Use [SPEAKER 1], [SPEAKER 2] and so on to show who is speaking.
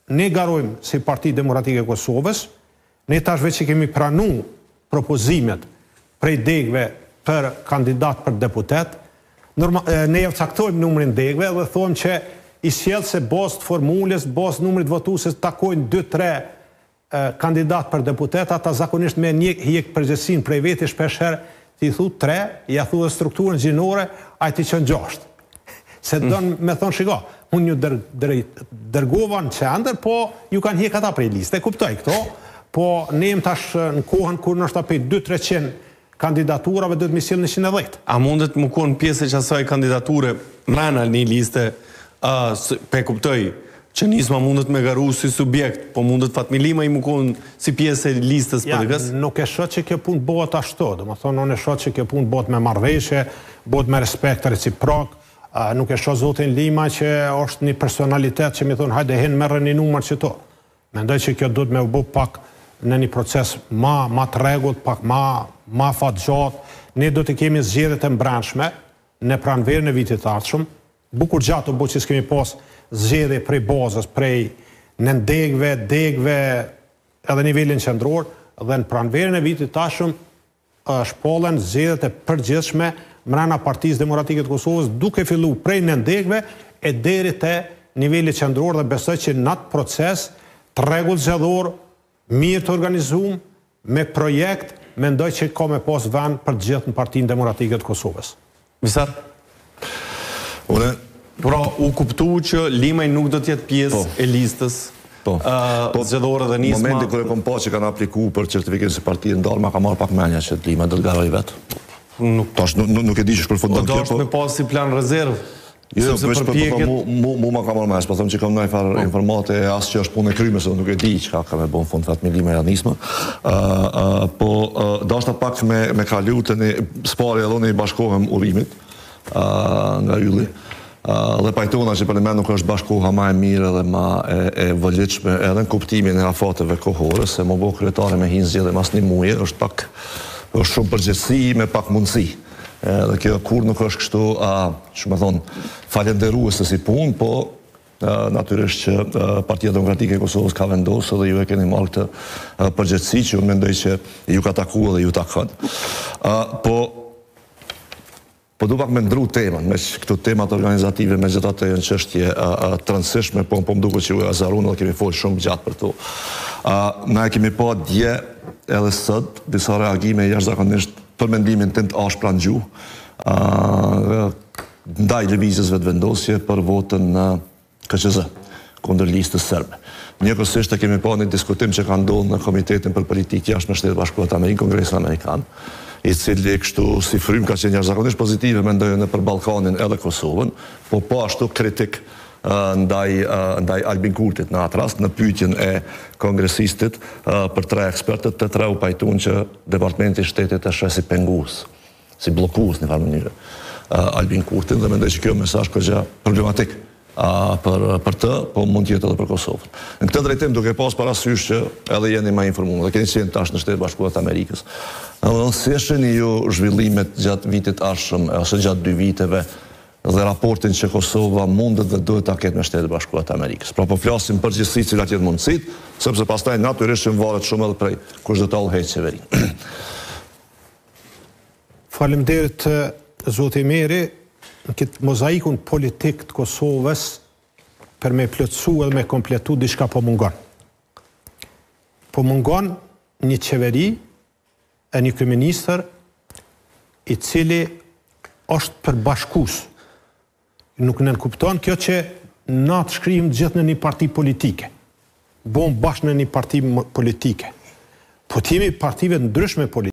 [SPEAKER 1] Ne garojmë si Parti Demokratike e Kosovës, ne tash veç i kemi pranu propozimet prej degëve për kandidat për deputet, ne jau caktojmë numrin degëve dhe thojmë që i sjell se bazë të formulës, bazë të numrit votues takojnë 2-3 kandidat për deputet, ata zakonisht me një hjek përgjegjësinë prej veti shpesh herë ti thu 3, ja thu edhe strukturën gjinore, ai t'i çon 6. Se don me thonë, shiko, unë ju dër, dër, dërgova në qendër, po ju kanë hjek ata prej liste, kuptoj këto, po ne jem tash në kohën kur ndoshta prej 2-300 kandidaturave duhet me sjell 110.
[SPEAKER 2] A mundet me konë pjesë e qasaj kandidature mrena një liste, uh, pe kuptoj, që Nisma mundet me garu si subjekt, po mundet Fatmir Limaj me konë si pjesë e listës
[SPEAKER 1] Ja,
[SPEAKER 2] PDK-s?
[SPEAKER 1] nuk e shoh që kjo punë bëhet ashtu, domethënë unë e shoh që kjo punë bëhet me marrëveshje, bëhet me respekt reciprok, nuk e shoh zotin Limaj që është një personalitet që mi thonë hajde hin merre një numër që to. Mendoj që kjo duhet me u bë pak në një proces ma, ma të rregullt, pak ma, ma afatgjatë. Ne do të kemi zgjedhjet e mbrendshme në pranverën e vitit të ardhshëm. Bukur gjatë u bë që s'kemi pas zgjedhje prej bazës, prej nëndegëve, degëve, edhe nivelin qendror, dhe në pranverën e vitit të ardhshëm shpallen zgjedhjet e përgjithshme mrena Partisë Demokratike të Kosovës, duke fillu prej nëndegëve e deri te niveli qendror dhe besoj që në atë proces të rregullt zgjedhor, mirë të organizum, me projekt, mendoj që ka me pas vend për të gjithë në Partinë Demokratike të Kosovës.
[SPEAKER 2] Visar?
[SPEAKER 3] Unë
[SPEAKER 2] Pra, u kuptu që Limaj nuk do të jetë pjesë
[SPEAKER 3] Po.
[SPEAKER 2] e listës
[SPEAKER 3] Po.
[SPEAKER 2] ë,
[SPEAKER 3] Po,
[SPEAKER 2] zgjedhore dhe Nisma.
[SPEAKER 3] Momenti kur e kom pa që kanë apliku për certifikim si parti e ndarë, ma ka marrë pak menja që Limaj do të garoj vetë.
[SPEAKER 2] Nuk
[SPEAKER 3] Tash nuk, nuk, nuk e di që
[SPEAKER 2] po
[SPEAKER 3] përfundon
[SPEAKER 2] do
[SPEAKER 3] kjo,
[SPEAKER 2] është me pas si plan rezervë.
[SPEAKER 3] Jo, jo,
[SPEAKER 2] sepse
[SPEAKER 3] veç po, po, po,
[SPEAKER 2] përpjekjet
[SPEAKER 3] mu, mu, mu ma ka marrë mendja, po them që kam ndonjë farë informate, as që është punë e kryme, se unë nuk e di çka ka me bën fund Fatmir Limaj e Nisma. Ë ë po ë, dashta pak me me kalu të një spari edhe unë i bashkohem urimit ë nga Ylli. Ë dhe pajtona që për në nuk është bashkoha ma e mirë edhe ma e, e volitshme edhe në kuptimin e afateve kohore, se më bo kryetare me hinë zgjedhje mas një muje, është pak është shumë përgjegjësi me pak mundësi. Edhe kjo kur nuk është kështu, a, që më thonë, falenderuese si punë, po a, natyrisht që a, Partia Demokratike e Kosovës ka vendosur dhe ju e keni marrë këtë a, përgjegjësi që unë mendoj që ju ka taku dhe ju takon. A, po Po du pak me ndru temën, me që këto temat organizative me gjitha të janë çështje a, a, të rëndësishme, po po më duket që u azarun dhe kemi folë shumë gjatë për to. A, na e kemi pa dje edhe sot disa reagime jashtëzakonisht për mendimin tim të ashpra në gjuhë, a, ndaj lëvizjes Vetëvendosje për votën në KQZ kundër listës serbe. Njëkohësisht e kemi pa një diskutim që ka ndodhur në Komitetin për Politikë Jashtme Shtetet Bashkuara të Amerikës, Kongresin Amerikan, i cili kështu si frymë ka qenë jashtëzakonisht pozitive, mendoj unë për Ballkanin edhe Kosovën, po po ashtu kritik ë, ndaj ë, ndaj Albin Kurtit në atë rast, në pyetjen e kongresistit ë, për tre ekspertët, të tre u pajtuan që Departamenti i Shtetit e sheh si pengues, si bllokues në farë mënyre ë, Albin Kurtin dhe mendoj që kjo mesazh ka gjë problematik a, për për të, po mund të jetë edhe për Kosovën. Në këtë drejtim duke pas parasysh që edhe jeni më informuar dhe keni qenë tash në Shtetet Bashkuara të Amerikës. Domethënë si e shihni ju zhvillimet gjatë vitit ardhshëm ose gjatë dy viteve dhe raportin që Kosova mundet dhe duhet ta ketë me Shtetet e Bashkuara të Amerikës. Pra po flasim përgjithësi cilat janë mundësitë, sepse pastaj natyrisht që varet shumë edhe prej kush do ta udhëheqë qeverinë.
[SPEAKER 1] Faleminderit zoti Meri, në këtë mozaikun politik të Kosovës për me plotësu edhe me kompletu diçka po mungon. Po mungon një qeveri e një kryeministër i cili është përbashkues. Nuk nënkupton kjo që na të shkrijmë gjithë në një parti politike. Bom bashkë në një parti politike. Po të jemi partive të ndryshme politike.